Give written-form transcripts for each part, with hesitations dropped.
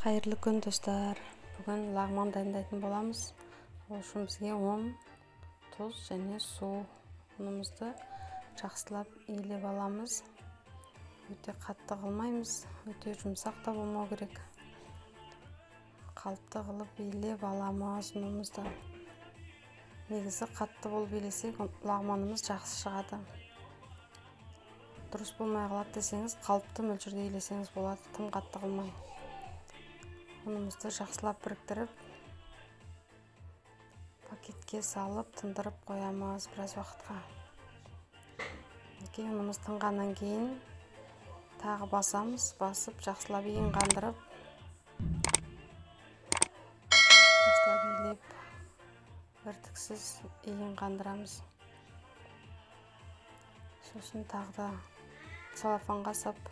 Қайырлы күн, достар. Бүгін лағман дайындайтын боламыз. Ол үшін бізге ұн, тұз және су. Ұнымызды жақсылап илеп аламыз. Өте қатты қылмаймыз, өте жұмсақ та болмау керек. Қалыпты қылып илеп аламыз ұнымызды. Негізі қатты болып илесек, лағманымыз жақсы шығады. Дұрыс болмай қалады десеңіз, қалыпты мөлшерде илесеңіз болады, тым қатты қылмай. Ұнымызды жақсылап біріктіріп, пакетке салып, тындырып қоямыз біраз уақытқа. Мінекей, ұнымыз тынғаннан кейін тағы басамыз, басып жақсылап иін қандырып, жақсылап илеп, іртіксіз иін қандырамыз. Сосын тағы да целлофанға сап,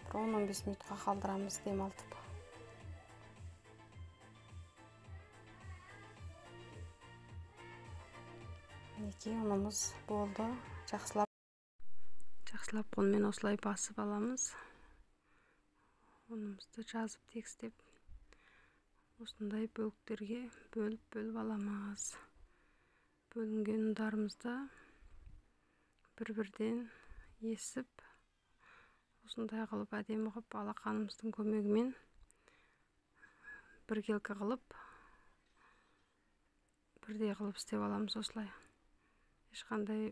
бір 10-15 минутқа қалдырамыз демалтып. Мінекей, ұнымыз болды. Жақсылап жақсылап қолмен осылай басып аламыз. Ұнымызды жазып тегістеп, осындай бөліктерге бөліп-бөліп аламыз. Бөлінген ұндарымызды бір-бірден есіп, осындай қылып әдемі қылып алақанымыздың көмегімен біркелкі қылып, бірдей қылып істеп аламыз осылай. Ешқандай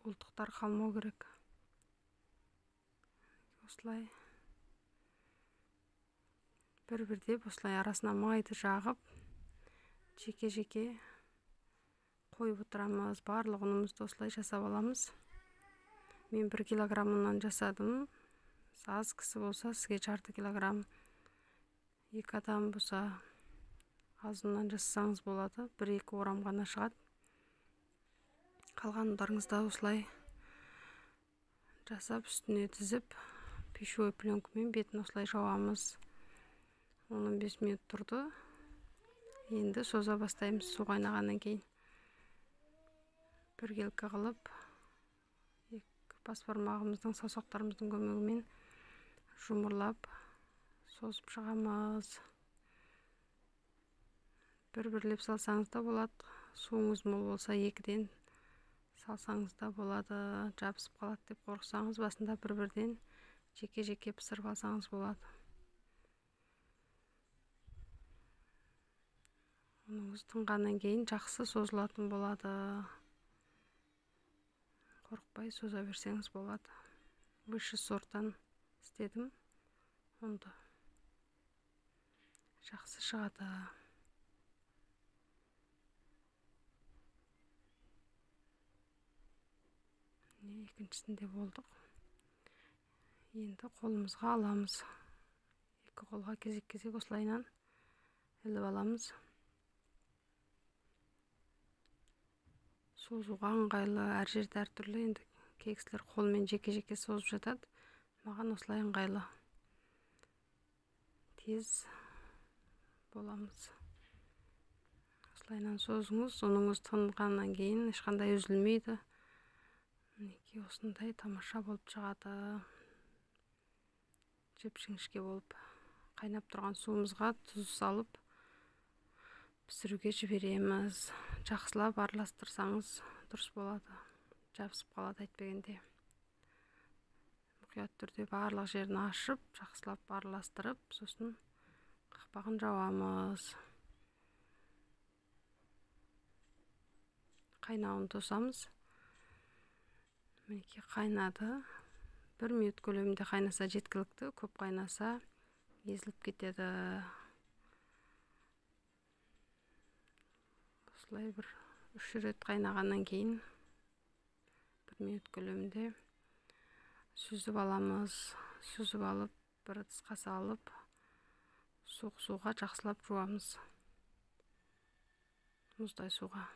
бұлтықтар қалмау керек. Осылай бір-бірдеп осылай арасына майды жағып, жеке-жеке қойып отырамыз. Барлық ұнымызды осылай жасап аламыз. Мен 1 килограмм ұннан жасадым. Аз кісі болса, сізге жарты килограмм, 2 адам болса, аз ұннан жасасаңыз болады. 1-2 орам ғана шығады. Қалған ұндарыңызды осылай жасап, үстіне тізіп, пищевой пленкамен бетін осылай жауамыз. 10-15 минут тұрды. Енді соза бастаймыз су қайнағаннан кейін. Біркелкі қылып, екі бас бармағымыздың, саусақтарымыздың көмегімен жұмырлап созып шығамыз. Бір-бірлеп салсаңыз да болады. Суыңыз мол болса, екіден салсаңыз да болады. Жабысып қалады деп қорықсаңыз, басында бір-бірден жеке-жеке пісіріп алсаңыз болады. Ұныңыз тынғаннан кейін жақсы созылатын болады. Қорықпай соза берсеңіз болады. Высший сорттан істедім ұнды. Жақсы шығады. Екіншісінде болдық. Енді қолымызға аламыз. Екі қолға кезек-кезек осылайынан іліп аламыз. Созуға ыңғайлы, әр жерде әртүрлі. Енді кей кісілер қолмен жеке-жеке созып жатады. Маған осылай ыңғайлы. Тез боламыз. Осылайынан созыңыз, ұныңыз тынғаннан кейін ешқандай үзілмейді. Мінекей, осындай тамаша болып шығады. Жіп-жіңішке болып қайнап тұрған суымызға тұз салып пісіруге жібереміз. Жақсылап араластырсаңыз дұрыс болады. Жабысып қалады әйтпегенде. Мұқият түрде барлық жерін ашып, жақсылап араластырып, сосын қақпағын жауамыз. Қайнауын тосамыз. Мінекей, қайнады. 1 минут көлемінде қайнаса жеткілікті, көп қайнаса езіліп кетеді. Осылай бір 3 рет қайнағаннан кейін 1 минут көлемінде сүзіп аламыз. Сүзіп алып, бір ыдысқа салып, суық суға жақсылап жуамыз. Мұздай суға.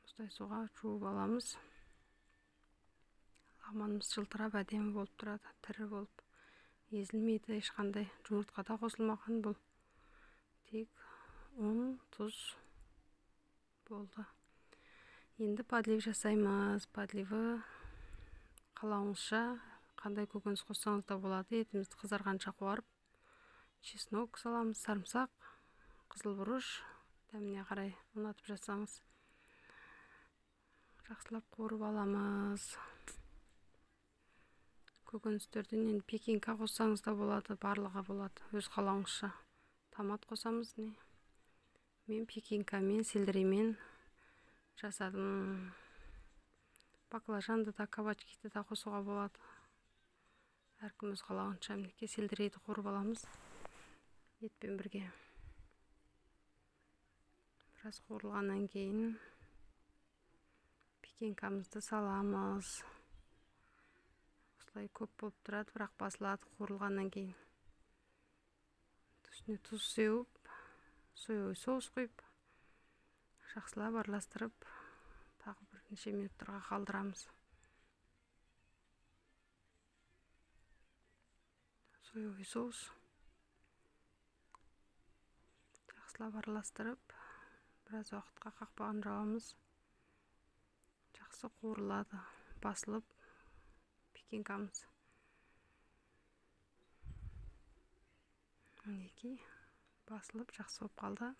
Мұздай суға жуып аламыз. Лағманымыз жылтырап әдемі болып тұрады, тірі болып езілмейді ешқандай. Жұмыртқа да қосылмаған бұл. Тек ұн, тұз болды. Енді подлив жасаймыз. Подливі қалауыңызша Қандай көкөніс қоссаңыз да болады. Етімізді қызарғанша қуарып, чеснок саламыз, сарымсақ, қызыл бұрыш, дәміне қарай ұнатып жатсаңыз. Жақсылап қуырып аламыз. Көкөністерден енді пекинка қоссаңыз да болады, барлығы болады, өз қалауыңызша. Томат қосамыз. Не? Мен пекинкамен, сельдереймен жасадым. Баклажанды да, кабачкиді да қосуға болады. Әркім өз қалауынша. Мінекей, сельдерейді қуырып аламыз етпен бірге. Біраз қуырылғаннан кейін пекинкамызды саламыз. Осылай көп болып тұрады, бірақ басылады қуырылғаннан кейін. Үстіне тұз сеуіп, соевый соус құйып, жақсылап араластырып, тағы бірнеше минуттарға қалдырамыз. Соевый соус жақсылап араластырып, біраз уақытқа қақпағын жабамыз. Жақсы қуырылады, басылып пекинкамыз. Мінекей, басылып жақсы болып қалды.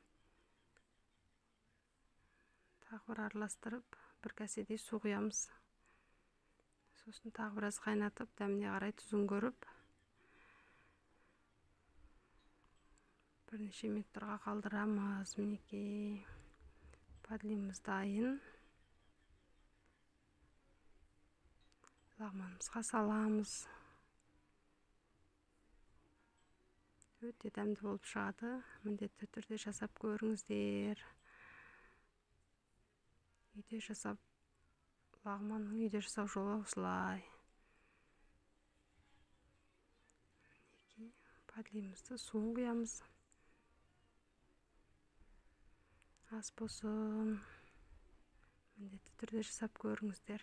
Тағы бір араластырып, бір кәседей су құямыз. Сосын тағы біраз қайнатып, дәміне қарай тұзын көріп, бірнеше минуттарға қалдырамыз. Мінекей, падлиміз дайын. Лағманымызға саламыз. Өте дәмді болып шығады. Міндетті түрде жасап көріңіздер. Үйде жасап, лағманның үйде жасау жолы осылай. Мінекей, падлимізді суын құямыз. Ас болсын. Міндетті түрде жасап көріңіздер.